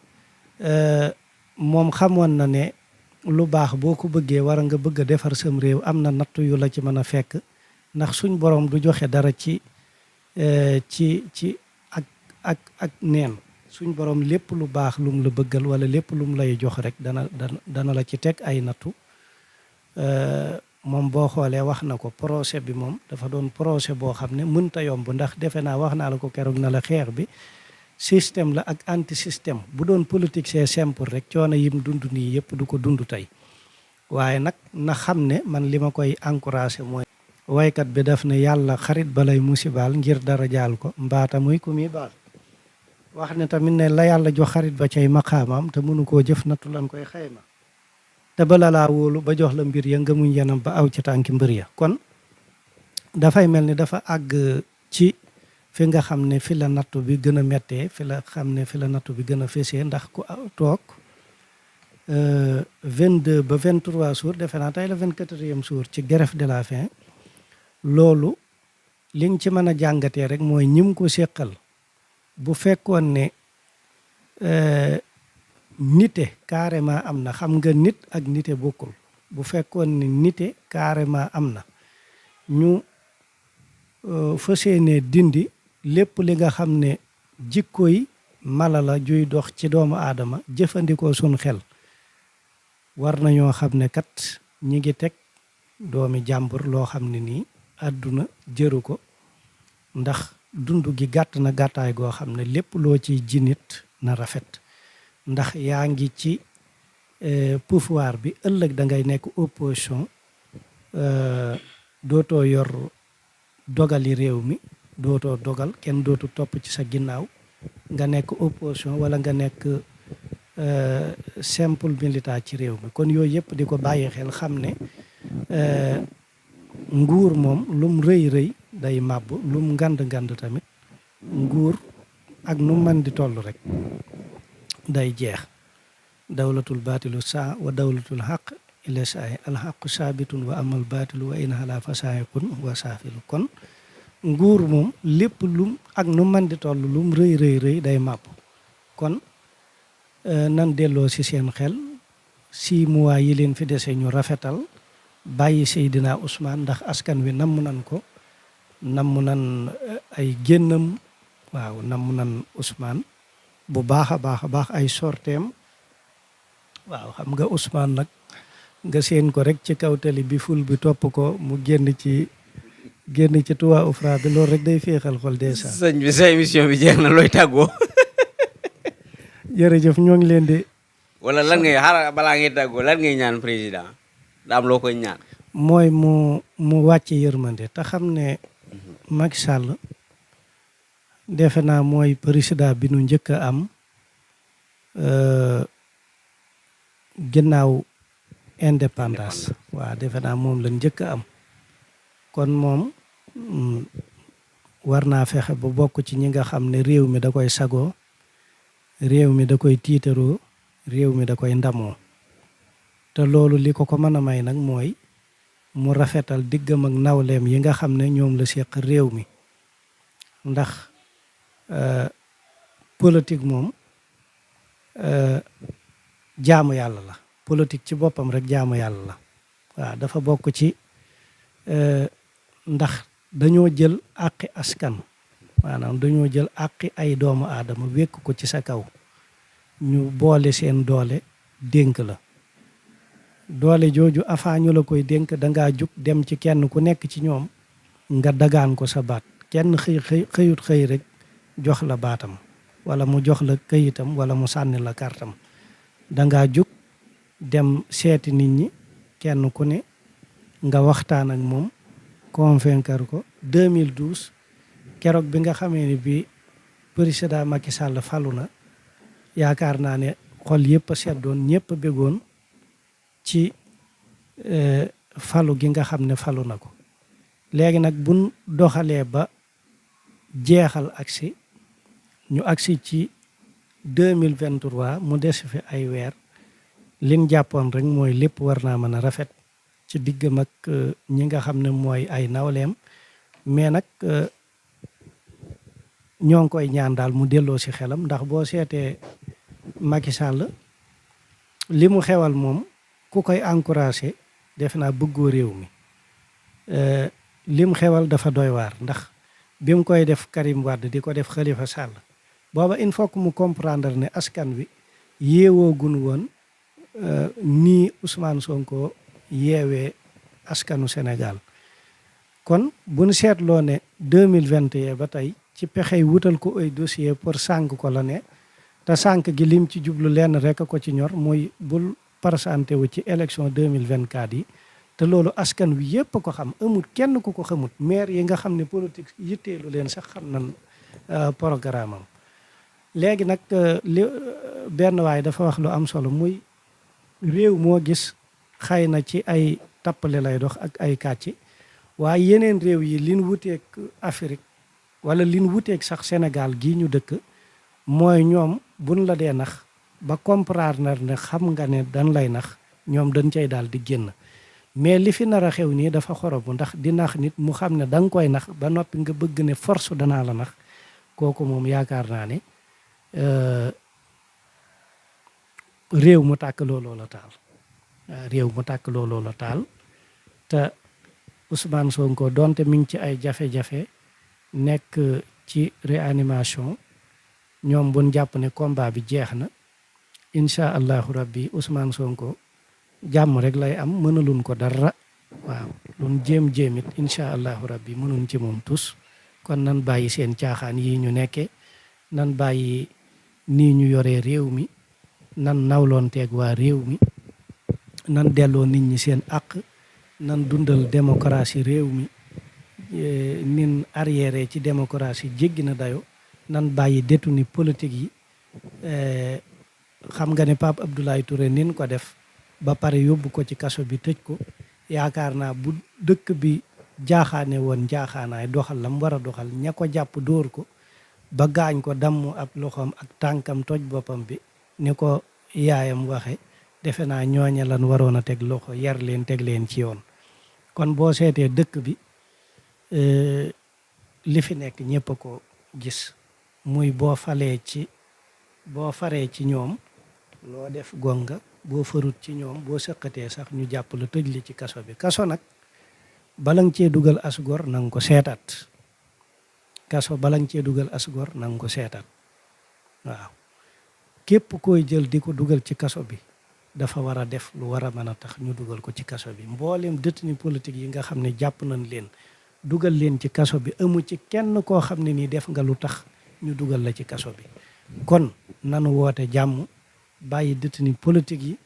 moom xamoon na ne lu baax boo ko bëggee war nga bëgg a defar sam réew am na nattu yu la ci mën a fekk ndax suñ borom du joxe dara ci ci ak neen suñ borom lépp lu baax lum la bëggal wala lépp lum lay jox rek dana la ci teg ay nattu moom boo xoolee wax na ko projet bi moom dafa doon projet boo xam ne mënta yomb ndax defe naa wax naa la ko keroog na la xeex bi système la ak anti système bu doon politique c'est simple rek coono yim dund nii yëpp du ko dund tey waaye nag na xam ne man li ma koy encouragé mooy waykat bi daf ne yàlla xarit balay musibaal ngir dara jaal ko mbaata muy ku muy baal wax ne tamit ne la yàlla jox xarit ba cay maqaamam te mënu koo jëf nattu lan koy xayma te bala laa wóolu ba jox la mbir ya nga muñ yenam ba aw ci tànki mbër ya kon dafay mel ni dafa àgg ci fi nga xam ne fi la nattu bi gën a mettee fi la xam ne fi la nattu bi gën a fesee ndax ku toog 22 ba 23 jours defe naa tey la 24e jour ci grève de la faim loolu li nga ci mën a jàngatee rek mooy ñim ko séqal bu fekkoon ne nite carrément am na xam nga nit ak nite bokkul bu fekkoon ne nite carrément am na ñu fas yéene dindi lépp li nga xam ne jikkoy mala la juy dox ci doomu aadama jëfandikoo suñ xel war nañoo xam ne kat ñi ngi teg doomi jàmbur loo xam ne nii àdduna jëru ko ndax dund gi gàtt na gàttaay goo xam ne lépp loo ciy ji nit na rafet ndax yaa ngi ci pouvoir bi ëllëg da ngay nekk opposition dootoo yor dogali réew mi dootoo dogal kenn dootu topp ci sa ginnaaw nga nekk opposition wala nga nekk simple militant ci réew mi kon yooyu yëpp di ko bàyyi xel xam ne nguur moom lum rëy rëy day màbb lum ngand ngand tamit nguur ak nu man di toll rek day jeex dawlatul baatilu saa wa dawlatul xaq ila saay alxaqu saabitun wa amal baatilu wa in xalaa fa saayikun wa saafilu kon nguur moom lépp lum ak nu man di toll lum rëy rëy rëy day màbb kon nan delloo ci seen xel 6 mois yi leen fi dese ñu rafetal bàyyi Seydina Ousmane ndax askan wi namm nan ko namm nan ay génnam waaw namm nan Ousmane bu baax a baax ay sorteem waaw xam nga Ousmane nag nga seen ko rek ci kaw tali bi ful bi topp ko mu génn ci Touba Oufra bi loolu rek day féexal xol dèjà. sëñ bi sa émission bi jeex na looy tàggoo. jërëjëf ñoo ngi leen di. wala lan ngay xaaral balaa ngay tàggoo lan ngay ñaan président daa am loo koy ñaan. mooy mu wàcce yërmande te xam ne Macky Sall defe naa mooy président bi nu njëkk a am ginnaaw indépendance waaw defe naa moom la njëkk a am kon moom war naa fexe ba bokk ci ñi nga xam ne réew mi da koy sagoo réew mi da koy tiitaroo réew mi da koy ndamoo te loolu li ko mën a may nag mooy mu rafetal diggam ak nawleem yi nga xam ne ñoom la seq réew mi ndax politique moom jaamu yàlla la politique ci boppam rek jaamu yàlla la waaw dafa bokk ci ndax dañoo jël àqi askan maanaam dañoo jël àqi ay doomu aadama wékk ko ci sa kaw ñu boole seen doole dénk la doole jooju avant ñu la koy dénk dangaa jug dem ci kenn ku nekk ci ñoom nga dagaan ko sa baat kenn xëyut xëy rek jox la baatam wala mu jox la këyitam wala mu sànni la kartam dangaa jug dem seeti nit ñi kenn ku ne nga waxtaan ak moom convaincre ko 2012 keroog bi nga xamee ni bi président Macky Sall falu na yaakaar naa ne xol yëpp a seddoon ñëpp a bëggoon ci falu gi nga xam ne falu na ko léegi nag buñ doxalee ba jeexal agsi ñu agsi ci 2023 mu des fi ay weer liñ jàppoon rek mooy lépp war naa mën a rafet ci diggam ak ñi nga xam ne mooy ay nawleem mais nag ñoo ngi koy ñaan daal mu delloo si xelam ndax boo seetee Macky Sall li mu xewal moom ku koy encouragé def naa bëggoo réew mi lim xewal dafa doy waar ndax bi mu koy def Karim Wade di ko def Khalifa Sall booba il faut que mu comprendre ne askan wi yeewoogun woon nii Ousmane Sonko yeewee askanu Sénégal kon bu ñu seetloo ne 2021 ba tey ci pexey wutal ko ay dossier pour sànk ko la ne te sànk gi lim ci jublu lenn rek a ko ci ñor muy bul présenté wu ci élection 2024 yi te loolu askan wi yépp ko xam amul kenn ku ko xamut maire yi nga xam ne politique yitteelu leen sax xam nañ programme am léegi nag li benn waay dafa wax lu am solo muy réew moo gis xëy na ci ay tappale lay dox ak ay kàcci waaye yeneen réew yi liñ wuteeg Afrique wala liñ wuteeg sax Sénégal gii ñu dëkk mooy ñoom buñ la dee nax ba comprendre ne xam nga ne dañ lay nax ñoom dañ cay daal di génn mais li fi nar a xew nii dafa xorobu ndax di nax nit mu xam ne da nga koy nax ba noppi nga bëgg ne force danaa la nax kooku moom yaakaar naa ne réew mu tàkk looloo la taal réew mu tàkk looloo la taal te Ousmane Sonko donte mi ngi ci ay jafe-jafe nekk ci réanimation ñoom buñ jàpp ne combat bi jeex na incha allahu rabbi Ousmane Sonko jàmm rek lay am mënaluñ ko dara waaw luñ jéem it incha allahu rabbi mënuñ ci moom tus kon nan bàyyi seen caaxaan yi ñu nekke nan bàyyi nii ñu yoree réew mi nan nawloonteeg waa réew mi nan delloo nit ñi seen àq nan dundal démocratie réew mi nin arrière ci démocratie jéggi na dayo nan bàyyi détenu politique yi xam nga ne Pape Abdoulaye Touré nin ko def ba pare yóbbu ko ci kaso bi tëj ko yaakaar naa bu dëkk bi jaaxaane woon jaaxaanaay doxal lam war a doxal ña ko jàpp dóor ko ba gaañ ko damm ab loxoom ak tànkam toj boppam bi ni ko yaayam waxe defe naa ñooña lan waroon a teg loxo yar leen teg leen ci yoon kon boo seetee dëkk bi li fi nekk ñëpp a ko gis muy boo faree ci ñoom loo def gonga boo farut ci ñoom boo sëqatee sax ñu jàpp la tëj li ci kaso bi kaso nag bala nga cee dugal asgor na nga ko seetaat kaso bala nga cee dugal asgor na nga ko seetaat waaw képp koy jël di ko dugal ci kaso bi dafa war a def lu war a mën a tax ñu dugal ko ci kaso bi mboolem détenu politique yi nga xam ne jàpp nañ leen dugal leen ci kaso bi amu ci kenn koo xam ne nii def nga lu tax ñu dugal la ci kaso bi kon nanu woote jàmm bàyyi détenu politique yi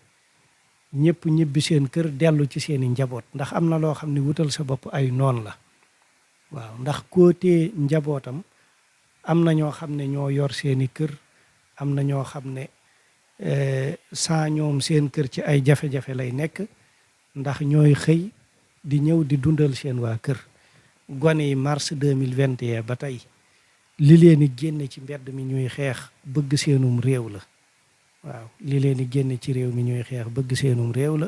ñëpp ñibbi seen kër dellu ci seeni njaboot ndax am na loo xam ne wutal sa bopp ay noon la waaw ndax koo tee njabootam am na ñoo xam ne ñoo yor seeni kër am na ñoo xam ne saa ñoom seen kër ci ay jafe-jafe lay nekk ndax ñooy xëy di ñëw di dundal seen waa kër gone yi mars 2021 ba tey li leen di génne ci mbedd mi ñuy xeex bëgg seenum réew la waaw li leen di génne ci réew mi ñuy xeex bëgg seenum réew la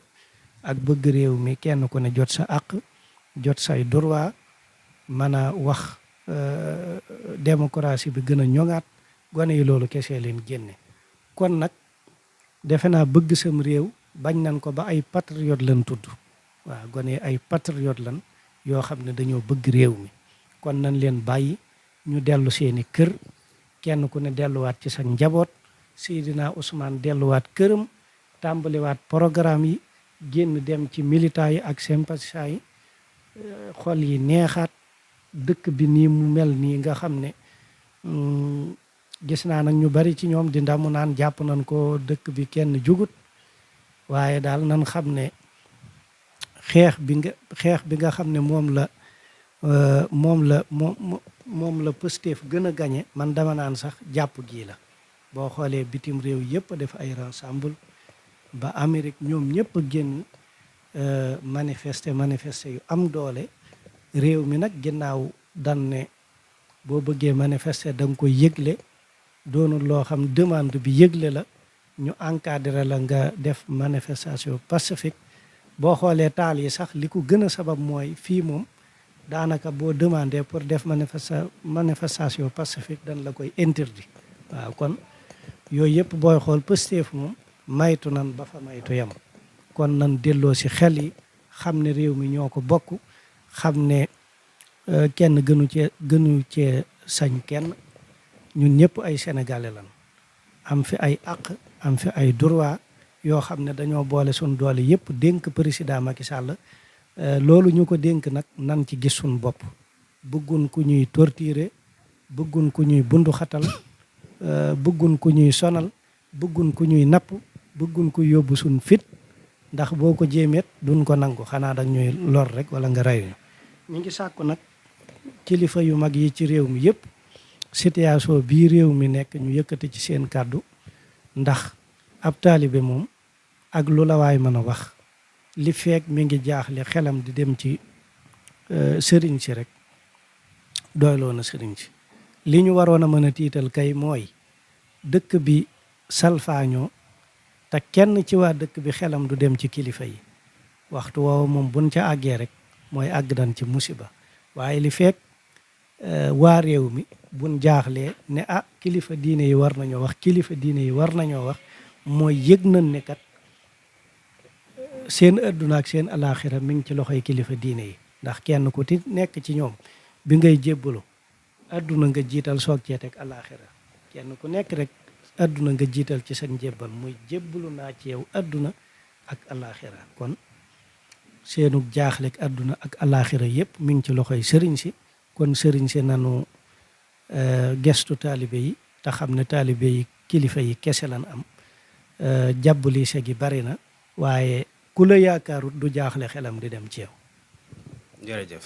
ak bëgg réew mi kenn ku ne jot sa àq jot say droit mën a wax démocratie bi gën a ñoŋaat gone yi loolu kese leen génne kon nag defe naa bëgg sam réew bañ nañ ko ba ay patriote lan tudd waaw gone yi ay patriote lan yoo xam ne dañoo bëgg réew mi kon nañ leen bàyyi ñu dellu seeni kër kenn ku ne delluwaat ci sa njaboot Seydina Ousmane delluwaat këram tàmbaliwaat programme yi génn dem ci militants yi ak sympathisants yi xol yi neexaat dëkk bi nii mu mel nii nga xam ne gis naa nag ñu bari ci ñoom di ndamu naan jàpp nañ ko dëkk bi kenn jugut waaye daal nan xam ne xeex bi nga xam ne moom la Pastef gën a gañe man dama naan sax jàpp gii la boo xoolee bitim réew yëpp def ay ensemble ba Amérique ñoom ñëpp a génn manifester yu am doole réew mi nag ginnaaw dan ne boo bëggee manifester da nga koy yëgle doonul loo xam demande bi yëgle la ñu encadré la nga def manifestation pacifique boo xoolee taal yi sax li ko gën a sabab mooy fii moom daanaka boo demandé pour def manifestation pacifique dañ la koy interdit waaw kon yooyu yëpp booy xool Pastef moom maytu nan ba fa maytu yam kon nan delloo si xel yi xam ne réew mi ñoo ko bokk xam ne kenn gënu cee sañ kenn. ñun ñëpp ay sénégalais lan am fi ay àq am fi ay droit yoo xam ne dañoo boole suñ doole yëpp dénk président Macky Sall loolu ñu ko dénk nag nan ci gis suñ bopp bëggun ku ñuy torturer bëggun ku ñuy bundu xatal bëggun ku ñuy sonal bëggun ku ñuy napp bëggun ku yóbbu suñ fit ndax boo ko jéemeet duñ ko nangu xanaa dag ñuy lor rek wala nga reyuñu ñu ngi sàkku nag kilifa yu mag yi ci réew mi yëpp situation bii réew mi nekk ñu yëkkati ci seen kàddu ndax ab taalibe moom ak lu la waay mën a wax li feek mi ngi jaaxle xelam di dem ci sëriñ si rek doyloo na sëriñ si li ñu waroon a mën a tiital kay mooy dëkk bi salfaañoo te kenn ci waa dëkk bi xelam du dem ci kilifa yi waxtu woowu moom buñ ca àggee rek mooy àgg dan ci musiba waaye li feek waa réew mi buñ jaaxlee ne kilifa diine yi war nañoo wax kilifa diine yi war nañoo wax mooy yëg nañ ne kat seen adduna ak seen alaaxira mi ngi ci loxoy kilifa diine yi ndax kenn ku ti nekk ci ñoom bi ngay jébbalu adduna nga jiital soog cee teg alaaxira kenn ku nekk rek adduna nga jiital ci sa njébbal muy jébbalu naa ci yow adduna ak alaaxira kon seenu jaaxlek adduna ak alaaxira yëpp mi ngi ci loxoy sëriñ si kon sëriñ si nanu gestu taalibe yi te xam ne taalibe yi kilifa yi kese lan am jàbbali se gi bari na waaye ku la yaakaarut du jaaxle xelam di dem ci yow. jërëjëf.